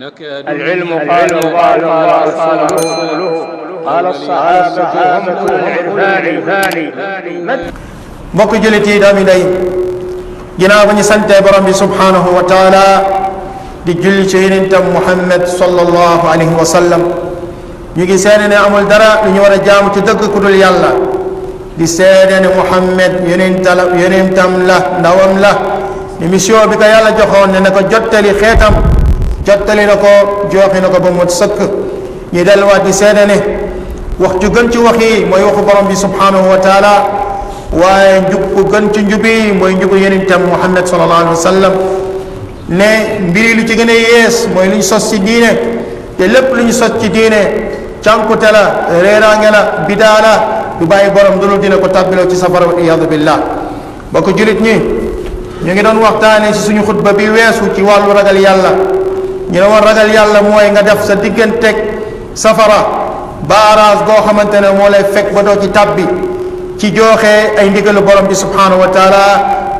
العلم قال الله ورسوله قال الصحابة هم العرفان. mbokk jullit yi doomi day ginnaaw ba ñu santee borom bi subhanahu wa taala di julli ci yonentam Muhammad sallallahu alayhi wa sallam ñu ngi seede ne amul dara lu ñu war a jaamu ci dëgg ku dul yàlla di seede ne Muhammad yonentam la ndawam la ni mission bi ko yàlla joxoon ne na ko jottali xeetam jottali na ko joxe na ko ba mu sëkk ñu delluwaat di seede ne wax ju gën ci wax yi mooy waxu borom bi subhanahu wa taala waaye njub ku gën ci njubi mooy njubu yonentam Muhammad sallallahu alayhi wa sallam ne mbiri lu ci gën a yees mooy lu ñu sos ci diine te lépp lu ñu sos ci diine cànkute la réeraange la bidaa la du bàyyi borom dulu dina ko tàbbiloo ci safara wal iyaadu billah ba ko julit ñi ñu ngi doon waxtaane ci suñu xutba bi weesu ci wàllu ragal yàlla ñu ne woon ragal yàlla mooy nga def sa digganteeg safara baaraas goo xamante ne moo lay fekk ba doo ci tàbbi ci joxe ay ndigalu borom bi subhanahu wa taala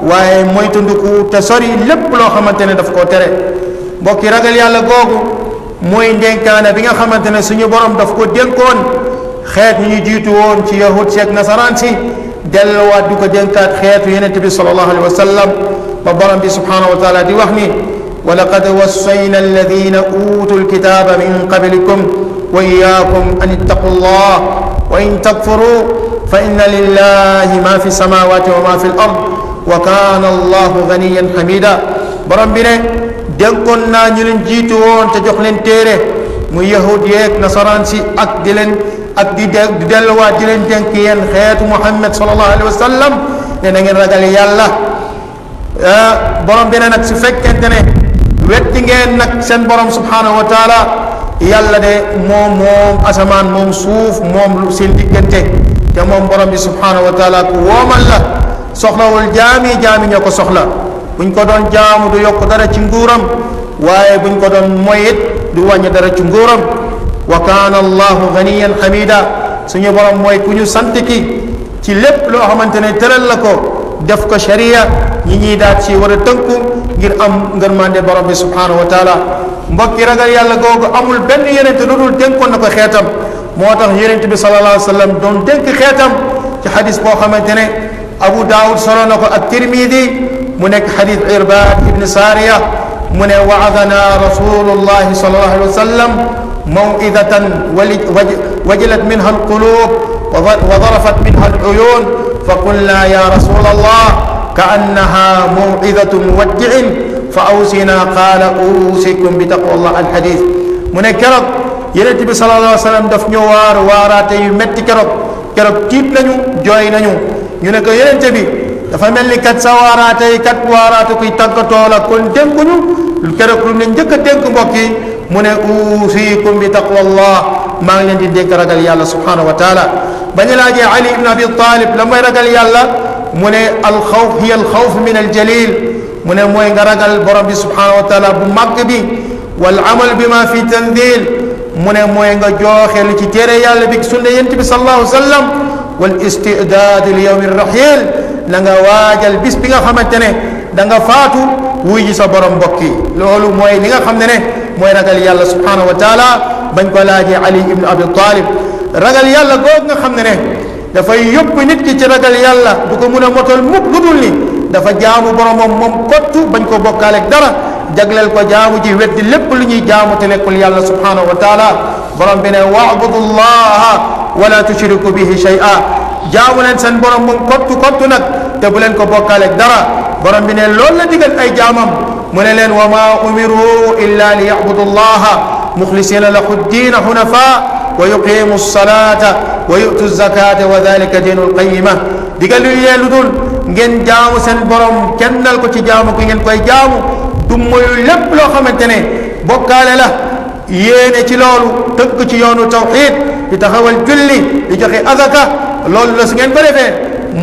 waaye moytandiku te sori lépp loo xamante ne daf koo tere mbokki ragal yàlla googu mooy ndénkaane bi nga xamante ne suñu borom daf ko dénkoon xeet ñu jiitu woon ci yahud seeg nasaraan si delluwaat di ko dénkaat xeetu yonent bi sallallahu alayhi wa sallam ba borom bi subhanahu wa taala di wax ni wa laqad wassayna alladina utu lkitaba min qablikum wa iyaakum an ittaqu llah wa in takfuru fa inna lillahi ma fi samawati wa ma fi l ard wa kana allahu ganiyan hamida borom bi ne dénkoon naa ñu leen jiitu woon te jox leen téere muy yahud yeeg nasaraan si ak di leen ak di delluwaat di leen dénk yéen xeetu Muhammad sallallahu alayhi wa sallam ne na ngeen ragal yàlla borom bi ne nag su fekkente ne wetti ngeen nag seen borom subhanahu wa taala yàlla de moom asamaan moom suuf moom lu seen diggante te moom borom bi subhanahu wa taala ku woomal la soxlawul jaami ñoo ko soxla buñ ko doon jaamu du yokk dara ci nguuram waaye buñ ko doon moyit du wàññi dara ci nguuram wa kaana allahu ganiyan hamida suñu borom mooy ku ñu sant ki ci lépp loo xamante ne tëral la ko def ko sharia ñi ñuy daat ci war a tënku ngir am ngërmande borom bi subhanahu wa taala mbokki ragal yàlla googu amul benn yonent lu dul dénkoon na ko xeetam moo tax yonent bi sallallahu alayhi wa sallam doon dénk xeetam ci xadis boo xamante ne Abu Daawud solo na ko ak Tirmidi mu nekk xadis Irbaad ibn Saariya mu ne waadana rasulullahi sallallahu alayhi wa sallam mawidatan wajilat minha alqulub wa darafat minha aluyun fa qulna ya rasulallah ka annaha mawidatu muwaddiin fa awsina qaala uusikum bi taqwallah alxadis mu ne keroog yonent bi sallallahu alayhi wa sallam daf ñu waaraate yu metti keroog tiit nañu jooy nañu ñu ne ko yonent bi dafa mel ni kat sa waaraate yi kat waaraate kuy tàggatoo la kon dénkuñu keroog lu ne njëkk a dénk mbokk yi mu ne uusikum bi taqwallah maa ngi leen di dénk ragal yàlla subhanahu wa taala bañu laajee Ali ibn Abi Talib la mooy ragal yàlla mu ne alxawf hiya alxawf min aljalil mu ne mooy nga ragal borom bi subhanahu wa taala bu màgg bi wal amal bi ma fi tanzil mu ne mooy nga jooxe lu ci téere yàlla bi sunna yonent bi sallallahu alayhi wa sallam wal istidaad li yawmi rahil na nga waajal bis bi nga xamante ne da nga faatu wuy ji sa borom mbokk yi loolu mooy li nga xam ne mooy ragal yàlla subhanahu wa taala bañ ko laajee Ali ibn Abi Talib ragal yàlla googu nga xam ne dafay yóbbu nit ki ci ragal yàlla du ko mun a motal mukk lu dul ni dafa jaamu boromam moom kottu bañ ko bokkaaleeg dara jagleel ko jaamu ji weddi lépp lu ñuy jaamu te nekkul yàlla subhanahu wa taala borom bi ne wa'budu llaha wala tushriku bihi shay'a jaamu leen seen borom moom kottu nag te bu leen ko bokkaaleeg dara borom bi ne loolu la digal ay jaamam mu ne leen wa ma umiru illa li ya'budu llaha mukhlisina lahu ddiina hunafa wa yuqimu salata wa yu'tu zakata wa dhalika diinul qayyima digal lu leen lu dul ngeen jaamu seen borom kennal ko ci jaamu ko ngeen koy jaamu du moyu lépp loo xamante ne bokkaale la yéene ci loolu tëgg ci yoonu tawxid di taxawal julli di joxe azaka loolu la su ngeen ko defee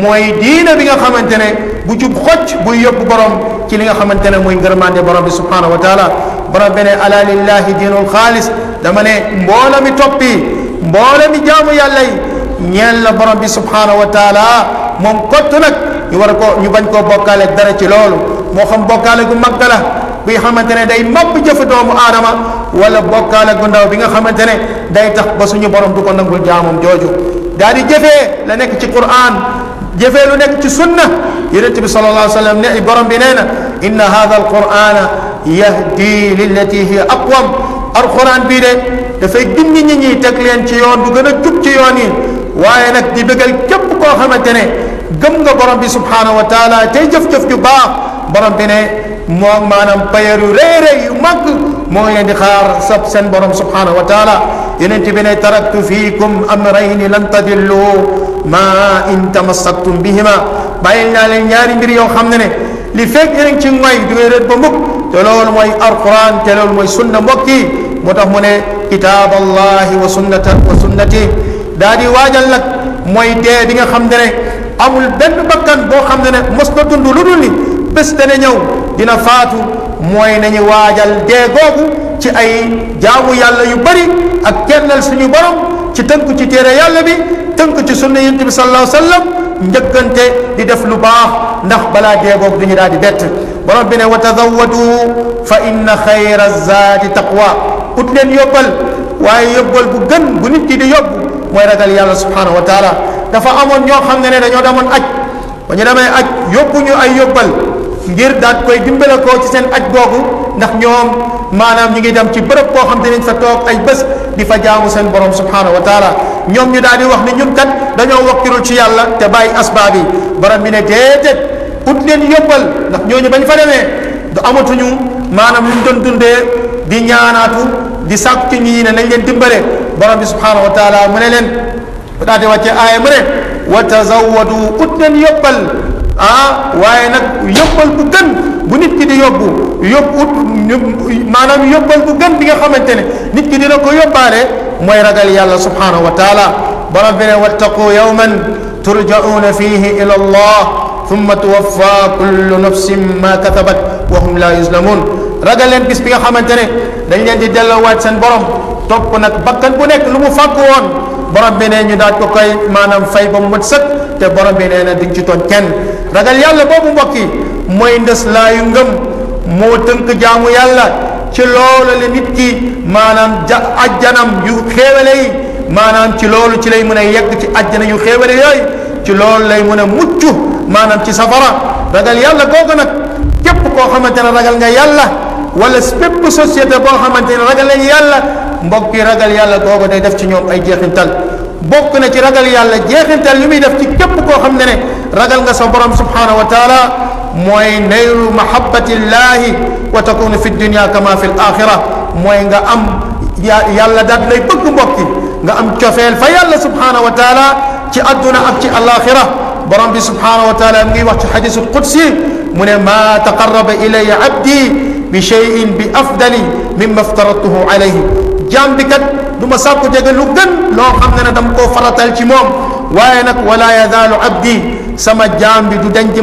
mooy diina bi nga xamante ne bu jub xocc buy yóbbu borom ci li nga xamante ne mooy ngërmande borom bi subhanahu wa taala borom bi ne ala lillahi diinul xaalis dama ne mboola mi toppi mboola mi jaamu yàlla yi ñeel la borom bi subhanahu wa taala moom kottu nag ñu bañ koo bokkaale dara ci loolu moo xam bokkaale gu mag la bi xamante ne day mabb jëf doomu aadama wala bokkaale gu ndaw bi nga xamante ne day tax ba suñu borom du ko nangul jaamam jooju daal di jëfee la nekk ci Qur'an jëfee lu nekk ci sunna yonent bi sallallahu alayhi wa sallam ne borom bi nee na inna hadha alqur'ana yahdi lillati hiya aqwam alquran bii de dafay gindi nit ñi teg leen ci yoon bu gën a jub ci yoon yi waaye nag di bëggal képp koo xamante ne gëm nga borom bi subhanahu wa taala tey jëf-jëf ju baax borom bi ne moo maanaam payeru réeré yu mag moo ngi leen di xaar sab seen borom subhanahu wa taala yonent bi ne taraktu fiikum amrayni lan tadillu ma in tamassaktum bihima bàyyil naa leen ñaari mbir yoo xam ne li fekk yéen ci ngoy du ngeen réet ba mukk te loolu mooy alquran te loolu mooy sunna mbokk yi moo tax mu ne kitaab allahi wa sunnati daa di waajal nag mooy dee bi nga xam ne amul benn bakkan boo xam ne mos na dund lu dul ni bés dana ñëw dina faatu mooy nañu waajal dee googu ci ay jaamu yàlla yu bari ak kennal suñu borom ci tënku ci téere yàlla bi tënku ci sunna yonent bi sallallahu alayhi wa sallam njëkkante di def lu baax ndax balaa dee googu duñu daal di bett borom bi ne wa tazawwadu fa inna xayra zaadi taqwa ut leen yóbbal waaye yóbbal bu gën bu nit ki di yóbbu mooy ragal yàlla subhanahu wa taala dafa amoon ñoo xam ne dañoo demoon aj ba ñu demee aj yóbbu ñu ay yóbbal ngir daat koy dimbale ko ci seen aj googu ndax ñoom maanaam ñu ngi dem ci bërëb boo xam te nañ fa toog ay bés di fa jaamu seen borom subhanahu wa taala ñoom ñu daal di wax ne ñun kat dañoo wakkirul ci yàlla te bàyyi asbaab yi borom bi ne déedéet ut leen yóbbal ndax ñooñu bañ fa demee du amatuñu maanaam luñ doon dundee di ñaanaatu di sàkku ci ñi ne nañ leen dimbale borom bi subhanahu wa taala mu ne leen daal di wàcce aaya mu ne wa tazawwadu ut leen yóbbal waaye nag yóbbal bu gën bu nit ki di maanaam yóbbal bu gën bi nga xamante ne nit ki dina ko yóbbaale mooy ragal yàlla subhanahu wa taala borom bi ne wattaqu yawman turja'una fihi ila allah thumma tuwaffa kullu nafsin ma katabat wa hum la yuzlamun ragal leen bis bi nga xamante ne dañ leen di delloowaat seen borom topp nag bakkan bu nekk lu mu fàgg woon borom bi ne ñu daal ko koy maanaam fay ba mu mat sëkk te borom bi nee na di ci tooñ kenn ragal yàlla boobu mbokk yi mooy ndës laayu ngëm moo tënk jaamu yàlla ci loolu la nit ki maanaam ajjanam yu xéewale yi maanaam ci loolu ci lay mën a yegg ci ajjana yu xéewale yooyu ci loolu lay mën a mucc maanaam ci safara ragal yàlla googu nag képp koo xamante ne ragal nga yàlla wala bépp société boo xamante ne ragal nañu yàlla mbokk yi ragal yàlla googu day def ci ñoom ay jeexintal bokk na ci ragal yàlla jeexintal yu muy def ci képp koo xam ne ragal nga sa borom subhanahu wa taala mooy naylu mahabbatillahi wa takunu fi dunya kama fi l axira mooy nga am yàlla daal lay bëgg mbokk yi nga am cofeel fa yàlla subhanahu wa taala ci adduna ak ci alaxira borom bi subhanahu wa taala mu ngi wax ci xadisul qudsi mu ne ma taqarraba ilaya abdi bi cheyin bi afdali mimma aftaratuhu alayhi jaam bi kat du ma sàkku jege lu gën loo xam ne dama koo faratal ci moom waaye nag wala yazaalu abdi sama jaam bi du dañ di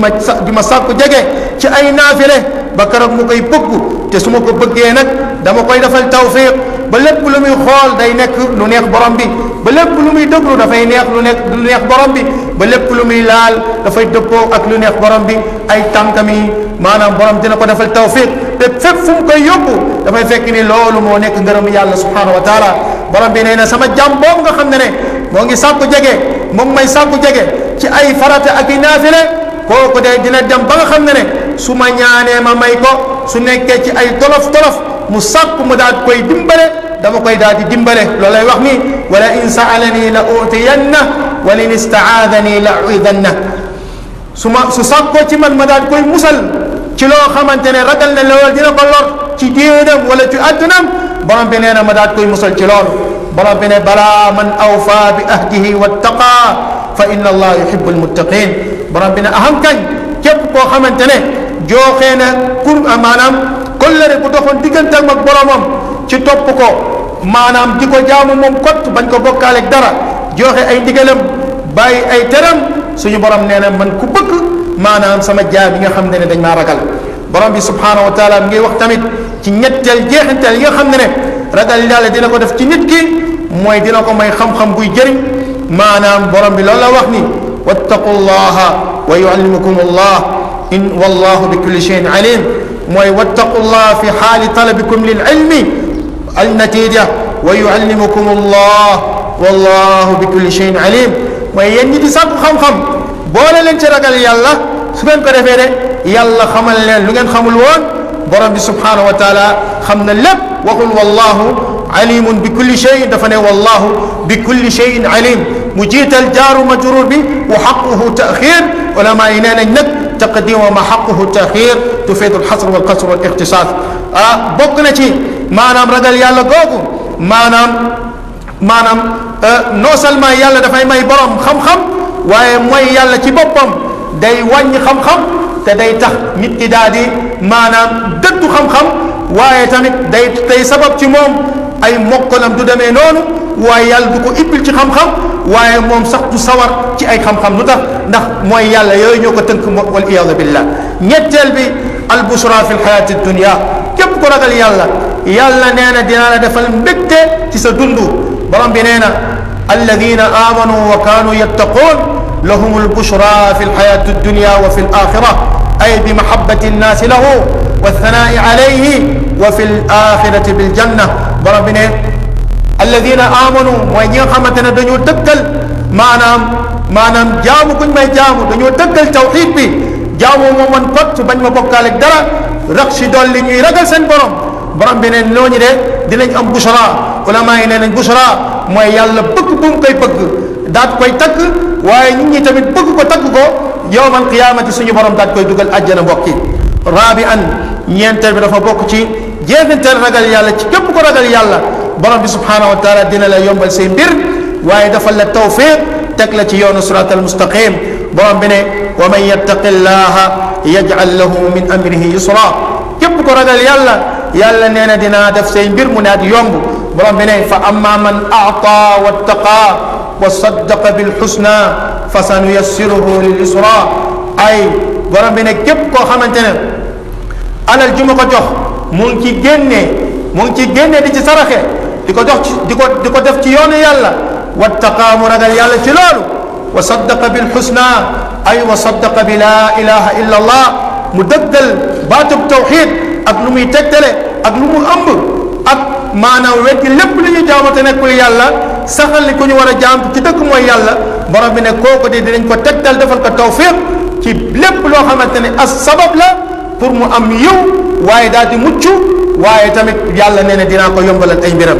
ma sàkku jege ci ay naafile ba keroog mu koy bëgg te su ma ko bëggee nag dama koy defal tawfiq ba lépp lu muy xool day nekk lu neex borom bi ba lépp lu muy déglu dafay neex lu neex borom bi ba lépp lu muy laal dafay dëppoo ak lu neex borom bi ay tànkam yi maanaam borom dina ko defal tawfiq te fépp fu mu koy yóbbu dafay fekk ni loolu moo nekk ngërëm yàlla subhanahu wa taala borom bi nee na sama jàmm boobu nga xam ne moo ngi sàkku jege moom may sàkku jege ci ay farata ak i naafile kooku de dina dem ba nga xam ne su ma ñaanee ma may ko su nekkee ci ay tolof mu sàkku mu daal koy dimbale dama koy daal di dimbale loolu lay wax ni wala in saalani la utiyanna wala in istaadani la uidanna su sàkkoo ci man ma daal koy musal ci loo xamante ne ragal na loolu dina ko lor ci diinam wala ci addunam borom bi nee na ma daal koy musal ci loolu borom bi ne balaa man awfa bi ahdihi wattaqa fa inna allah yuhibbu almuttaqin borom bi ne aham kañ képp koo xamante ne jooxee na pour maanaam kollëre bu doxoon digganteem ak boromam ci topp ko maanaam di ko jaamu moom kott bañ ko bokkaaleeg dara joxe ay ndigalam bàyyi ay teram suñu borom nee na man ku bëgg maanaam sama jaam yi nga xam ne dañ maa ragal borom bi subhanahu wa taala mi ngi wax tamit ci ñetteel jeexinteel yi nga xam ne ragal yàlla dina ko def ci nit ki mooy dina ko may xam-xam buy jëriñ maanaam borom bi loolu la wax ni wattaqullaha wa yuallimukum allah in wallahu bi kulli shay'in alim mooy wattaqullah fi xaali talabikum lil ilmi النتيجة ويعلمكم الله والله بكل شيء عليم mooy yéen ñi di sàkku xam-xam boole leen ci ragal yàlla su ngeen ko defee de yàlla xamal leen lu ngeen xamul woon borom bi subhanahu wa taala xam na lépp waxul wallahu alimun bi kulli shay dafa ne wallahu bi kulli shayin alim mu jiital jaaru majrur bi wa xaquhu taxir ulama yi nee nañ nag taqdim wa ma xaquhu taxir tufidu alxasr walqasr walixtisaas bokk na ci maanaam ragal yàlla googu maanaam non seulement yàlla dafay may borom xam-xam waaye mooy yàlla ci boppam day wàññi xam-xam te day tax nit ki daal di maanaam dëddu xam-xam waaye tamit day sabab ci moom ay mokkalam du demee noonu waaye yàlla du ko ibbil ci xam-xam waaye moom sax du sawar ci ay xam-xam lu tax ndax mooy yàlla yooyu ñoo ko tënk wal iyaadu billah ñetteel bi al bushra fi lxayaati dunia képp ko ragal yàlla yàlla nee na dinaa la defal mbégte ci sa dundu borom bi nee na alladina amanu wa kaanu yattaqun lahum albushra fi lxayaati dunia wa fi alaxira ay bi mahabati nnaasi lahu والثناء عليه وفي الآخرة بالجنة borom bi ne alladina amanu mooy ñi nga xamante ne dañoo dëggal maanaam jaamu kuñ may jaamu dañoo dëggal tawxiid bi jaamu moo man kot bañ ma bokkaale ak dara rax si dolli ñuy ragal seen borom bi ne ñooñu de dinañ am bushra ulama yi nee nañ bushra mooy yàlla bëgg bu mu koy bëgg daat koy tagg waaye nit ñi tamit bëgg ko tagg ko yowmal qiyaamati suñu borom daat koy dugal àjjana mbokk yi rabi'an ñeenteel bi dafa bokk ci jeexintal ragal yàlla ci képp ko ragal yàlla borom bi subhanahu wa taala dina la yombal say mbir waaye dafa la tawfiq teg la ci yoonu sirat al mustaqim borom bi ne wa man yattaqi llaha yaj'al lahu min amrihi yusra képp ko ragal yàlla yàlla nee na dinaa def say mbir mu naat yomb borom bi ne fa amma man a'ta wattaqa wa saddaqa bil husna fa sanuyassiruhu lil yusra ay borom bi ne képp koo xamante ne alal ju ma ko jox mu ngi ci génnee di ci saraxe di ko jox di ko def ci yoonu yàlla wattaqa mu ragal yàlla ci loolu wa saddaqa bil husna ay wa saddaqa bi la ilaha illa allah mu dëggal baatub tawxid ak lu muy tegtale ak lu mu ëmb ak maanaam weddi lépp li ñu jaamate nekkul yàlla saxal li ku ñu war a jaam ci dëgg mooy yàlla borom bi ne kooku di dinañ ko tegtal defal ko tawfiq ci lépp loo xamante ne as sabab la pour mu am yiw waaye daal di mucc waaye tamit yàlla nee na dinaa ko yombalal ay mbiram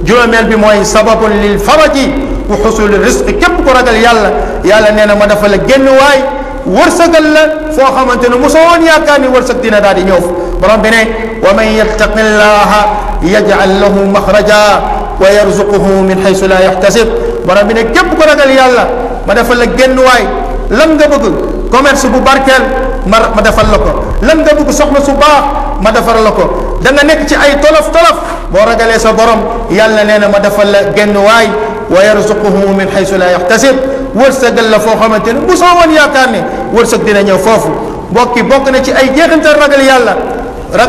juróomeel bi mooy sababun lil faraji wa xusuli risqi képp ko ragal yàlla nee na ma dafa la génn waay wërsëgal la foo xamante ne mosoo woon yaakaar ni wërsëg dina daal di ñëw borom bi ne wa man yattaqi llaha yaj'al lahu maxraja wa yarzuquhu min xaysu la yaxtasib borom bi ne képp ko ragal yàlla ma dafa la génn waay lan nga bëgg commerce bu barkeel ma defal la ko lan nga bëgg soxna su baax ma defal la ko da nga nekk ci ay tolof boo ragalee sa borom yàlla nee na ma defal la génn waay wa yarzuquhu min xaysu la yaxtasib wërsëgal la foo xamante ne bu soo woon yaakaar ne wërsëg dina ñëw foofu mbokki bokk na ci ay jeexantal ragal yàlla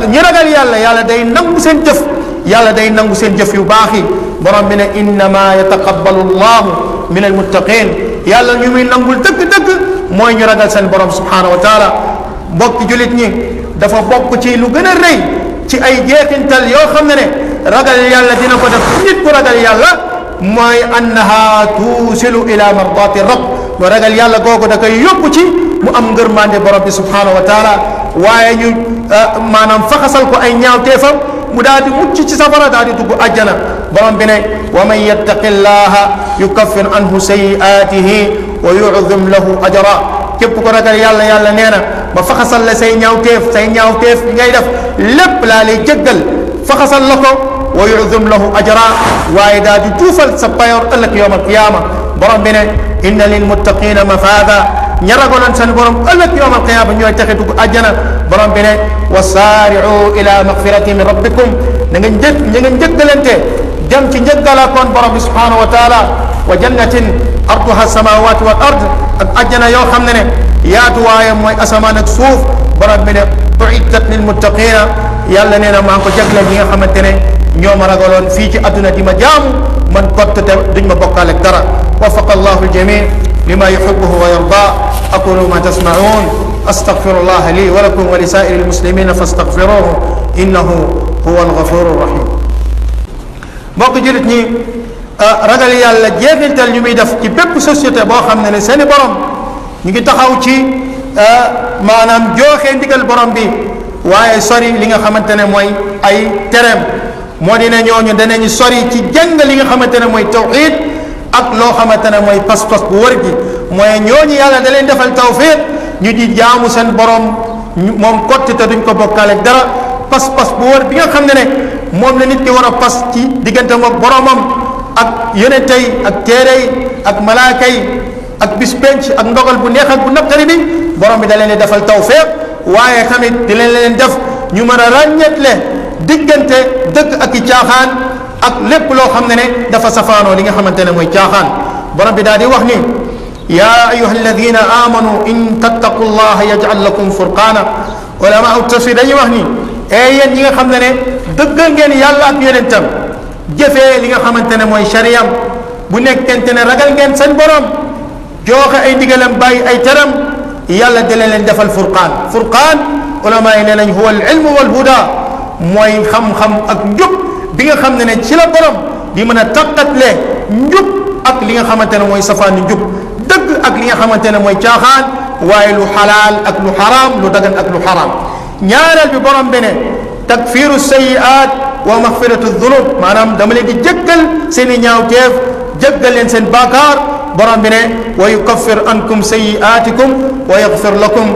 ñi ragal yàlla day nangu seen jëf yàlla day nangu seen jëf yu baax yi borom bi ne innama yataqabbalu llahu min almuttaqin yàlla ñu muy nangul dëgg-dëgg mooy ñu ragal seen borom subhanahu wa taala mbokki julit ñi dafa bokk ci lu gën a rëy ci ay jeexintal yoo xam ne ragal yàlla dina ko def nit ku ragal yàlla mooy annaha tuusilu ila mardati rabb ba ragal yàlla googu da koy yóbbu ci mu am ngërmande borom bi subhanahu wa taala waaye ñu maanaam faxasal ko ay ñaawteefam mu daal di mucc ci safara daal di dugg àjjana borom bi ne wa man yattaqi llaha yukaffir anhu sayiatihi wa yu'zim lahu ajra képp ko ragal yàlla nee na ba faxasal la say ñaawteef ngay def lépp laa lay jéggal faxasal la ko wa yu'zim lahu ajra waaye daal di tuufal sa payoor ëllëg yawm alqiyama borom bi ne inna lilmuttaqina mafada ña ragaloon seen borom ëllëg yawm alqiyama ñooy texe dugg àjjana borom bi ne wa saari'u ila magfirati min rabbikum na nga njëggalante dem ci njëggalakoon borom bi subhanahu wa taala wa jannatin arduha samawati wal ard ak àjjana yoo xam ne yaatu waaye mooy asamaan ak suuf borom bi ne uiddat lil muttaqina yàlla nee na maa ngi ko jagleel ñi nga xamante ne ñoo ma ragaloon fii ci adduna di ma jaamu man kott te duñ ma bokkaale ak dara wafaqa allahu aljami lima yuhibbuhu wa yarda aqulu ma tasma'un astaghfirullah li wa lakum wa li sa'iri almuslimina fastaghfiruhu innahu huwa alghafuru rahim mbokk jullit ñi ragal yàlla jeexintal ñu muy def ci bépp société boo xam ne seeni borom ñu ngi taxaw ci maanaam jooxee ndigal borom bi waaye sori li nga xamante ne mooy ay tereem moo di ne ñooñu danañu sori ci jàng li nga xamante ne mooy tawxiid ak loo xamante ne mooy pas-pas bu wër gi mooy ñooñu yàlla da leen defal tawfiq ñu di jaamu seen borom moom kotti te duñ ko bokkaale ak dara pas-pas bu wër bi nga xam ne moom la nit ki war a pas ci diggante moom boromam ak yonente yi ak téere yi ak malaaka yi ak bis penc ak ndogal bu neex ak bu naqari bi borom bi da leen di defal tawfiq waaye tamit di leen def ñu mën a ràññetle diggante dëgg ak i caaxaan ak lépp loo xam ne dafa safaanoo li nga xamante ne mooy caaxaan borom bi daal di wax ni yaa ayuha alladina amanu in tattaqu llaha yaj'al lakum furqaana ulama tafsir dañuy wax ni yéen ñi nga xam ne dëggal ngeen yàlla ak yonentam jëfee li nga xamante ne mooy sariyam bu nekkente ne ragal ngeen seen borom joxe ay ndigalam bàyyi ay teram yàlla dina leen defal furqaan ulama yi nee nañ huwa al ilmu wal huda mooy xam-xam ak njub bi nga xam ne ci la borom di mën a taqatle njub ak li nga xamante ne mooy safaani njub dëgg ak li nga xamante ne mooy caaxaan waaye lu xalaal ak lu xaraam lu dagan ak lu xaraam ñaareel bi borom bi ne takfiru sayiat wa maxfiratu dunub maanaam dama leen di jëggal seen i ñaawteef jëggal leen seen baakaar borom bi ne wa yukaffir ankum sayiatikum wa yaxfir lakum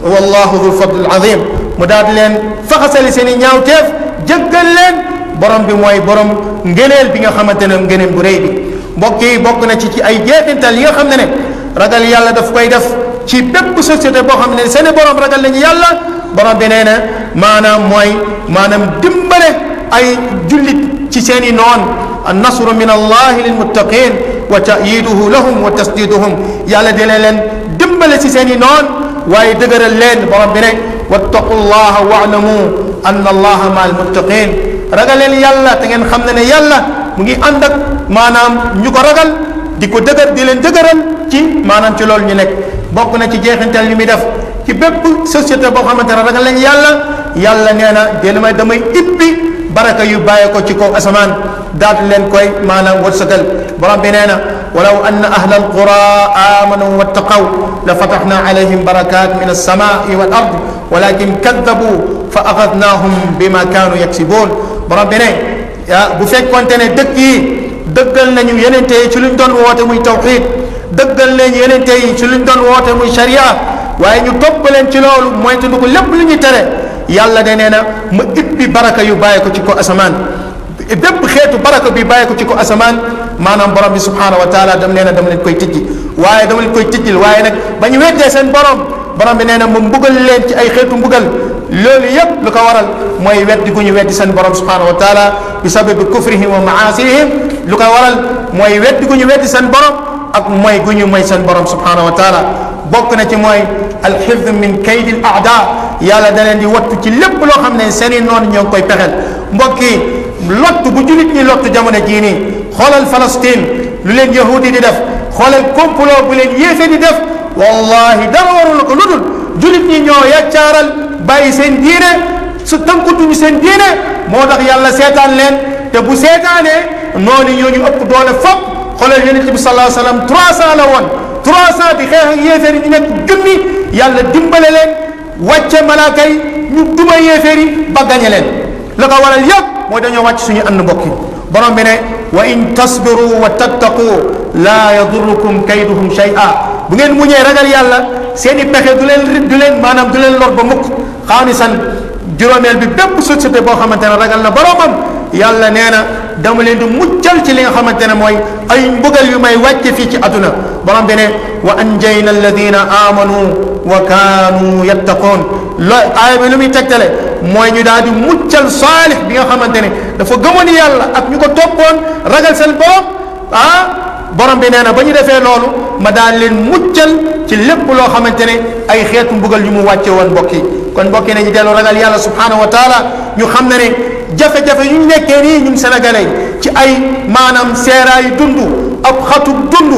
wallahu dul fadl azim mu daal di leen faxasali seen i ñaawteef jëggal leen borom bi mooy borom ngëneel bi nga xamante ne ngëneel bu rëy bi mbokk yi bokk na ci ay jeexintal yi nga xam ne ragal yàlla daf koy def ci bépp société boo xam ne seeni borom ragal nañu yàlla borom bi nee na maanaam dimbale ay jullit ci seen i noon annasru min allahi lilmuttaqin wa tayiduhu lahum wa tasdiduhum yàlla dina leen dimbale ci seen i noon waaye dëgëral leen borom bi ne wattaqu llaha waalamu anna allaha ma almuttaqin ragal leen yàlla te ngeen xam ne yàlla mu ngi ànd ak maanaam ñu ko ragal di ko dëgër di leen dëgëral ci maanaam ci loolu ñu nekk bokk na ci jeexintal li muy def ci bépp société boo xamante ne ragal lañ yàlla nee na damay ibbi baraka yu bàyyee ko ci kaw asamaan daal di leen koy maanaam wërsëgal borom bi nee na walaw anna ahla alqura amanu wattaqaw la fataxna alayhim barakat min alsamai wal ard walakin kaddabu fa axadnahum bima kaanu yaksibuun borom bi ne bu fekkonte ne dëkk yi dëggal nañu yenente yi ci luñ doon woote muy tawxid dëggal nañu yenente yi ci luñ doon woote muy sharia waaye ñu topp leen ci loolu mooy te du ko lépp lu ñuy tere yàlla de nee na ma ibbi baraka yu bàyyi ko ci ko asamaan bépp xeetu baraka bi bàyyi ko ci ko asamaan maanaam borom bi subhanahu wa taala dam nee na dama leen koy tijji waaye dama leen koy tijjil waaye nag ba ñu weddee seen borom bi nee na ma mbugal leen ci ay xeetu mbugal loolu yëpp lu ko waral mooy weddi gu ñu weddi seen borom subhanahu wa taala bi sababi kufrihim wa maasihim lu ko waral mooy weddi gu ñu weddi seen borom ak mooy gu ñu mooy seen borom subhanahu wa taala bokk na ci mooy alxifd min kaydi al aada yàlla da leen di wattu ci lépp loo xam ne seen i noonu ñoo ngi koy pexel mbokk yi lottu bu julit ñi lottu jamono jii nii xoolal Palestine lu leen yahudi di def xoolal complot bu leen yéefe di def wallahi dara warul ko lu dul julit ñi ñoo yaccaaral bàyyi seen diine su tënkutuñu seen diine moo tax yàlla seetaan leen te bu seetaanee noonu ñooñu ëpp doole fop xoolal yonent bi sallallahu alayhi wa sallam 300 la woon 300 di xeex ak yéeféer yi ñu nekk junni yàlla dimbale leen wàcce malaaka yi ñu duma yéeféer yi ba gañe leen la ko waral yëpp mooy dañoo wàcc suñu ànd mbokk yi borom bi ne wa in tasbiru wa tattaqu laa yadurrukum kayduhum shay'a bu ngeen muñee ragal yàlla seen i pexe du leen maanaam du leen lor ba mukk xaamisan juróomeel bi bépp société boo xamante ne ragal na boromam yàlla nee na dama leen di muccal ci li nga xamante ne mooy ay mbugal yu may wàcce fii ci aduna borom bi ne wa anjayna alladina amanu wa kaanu yattaqoon loo aaya bi lu muy tegtale mooy ñu daal di muccal saalix bi nga xamante ne dafa gëmoon yàlla ak ñu ko toppoon ragal seen borom borom bi nee na ba ñu defee loolu ma daal leen muccal ci lépp loo xamante ne ay xeetu mbugal yu mu wàcce woon mbokk yi kon mbokk yi nañu dellu ragal yàlla subhanahu wa taala ñu xam ne jafe-jafe yu ñu nekkee nii ñun sénégalais ci ay maanaam seeraayu dund ak xatu dund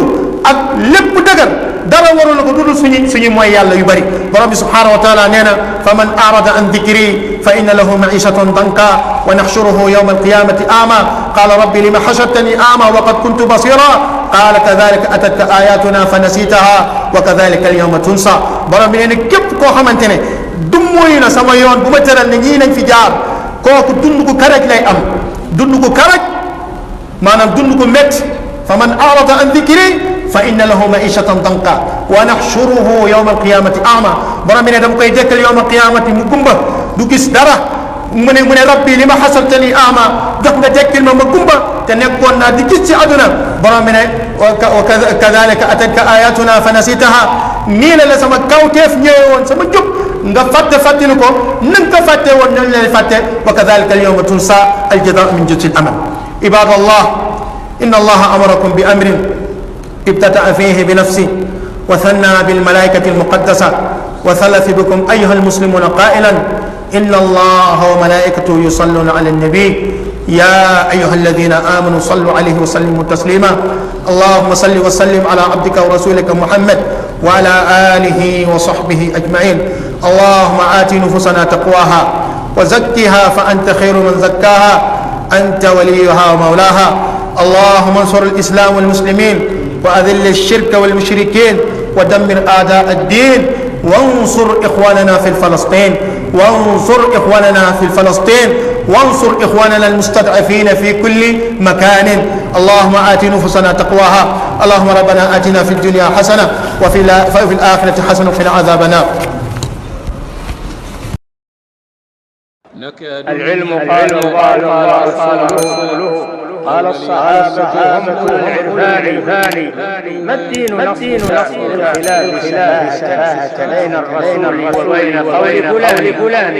ak lépp dëgër dara warul ko dudul suñu mooy yàlla yu bari. borom bi subhanahu wa taala nee na fa man arada an dikri fa inna lahu maishatan danka wa naxshuruhu yawma alqiyamati ama qala rabbi lima xashartani ama wa qad kuntu basira qala kadhalika atatka ayatuna fa nasitaha wa kadhalika alyawma tunsa. borom bi nee na képp koo xamante ne dummóoyu na sama yoon bu ma tëral ne ñii nañ fi jaar kooku dund gu karaj lay am, dund gu karaj maanaam dund gu métti. fa man arada an dikri fa inna lahu maishatan danka wa naxshuruhu yawma alqiyamati ama. borom bi ne dama koy dekkal yawma alqiyamati mu gumba du gis dara. mu ne rabbi li ma xasartani ama dox nga dekkil ma gumba te nekkoon naa di gis ci àdduna. borom bi ne wa kadhalika atatka ayatuna fa nasitaha. nii la sama kawteef ñëwee woon sama jub nga fàttali ko na nga ko fàtte woon nañ leen fàtte. wa kadhalika alyawma tunsa aljaza min jinsi al amal. ibadallah inna allaha amarakum bi amrin ibtada'a fihi bi nafsi wa thanna bil malaikati al muqaddasa wa thalatha bikum ayyuha al muslimuna qailan inna allaha wa malaikatahu yusalluna ala an-nabi ya ayyuha alladhina amanu sallu alayhi wa sallimu taslima allahumma salli wa sallim ala abdika wa rasulika muhammad wa ala alihi wa sahbihi ajma'in. allahumma ati nufusana taqwaha wa zakkiha fa anta khayru man zakkaha أنت وليها ومولاها. اللهم انصر الإسلام والمسلمين وأذل الشرك والمشركين ودمر أعداء الدين وانصر إخواننا في فلسطين وانصر إخواننا المستضعفين في كل مكان. اللهم آت نفوسنا تقواها. اللهم ربنا آتنا في الدنيا حسنة وفي الآخرة حسنة وقنا عذاب النار. العلم قال الله قال رسوله قال الصحابة هم أولو العرفان. ما الدين نصر خلاف السفاهة بين الرسول وبين قول فلان.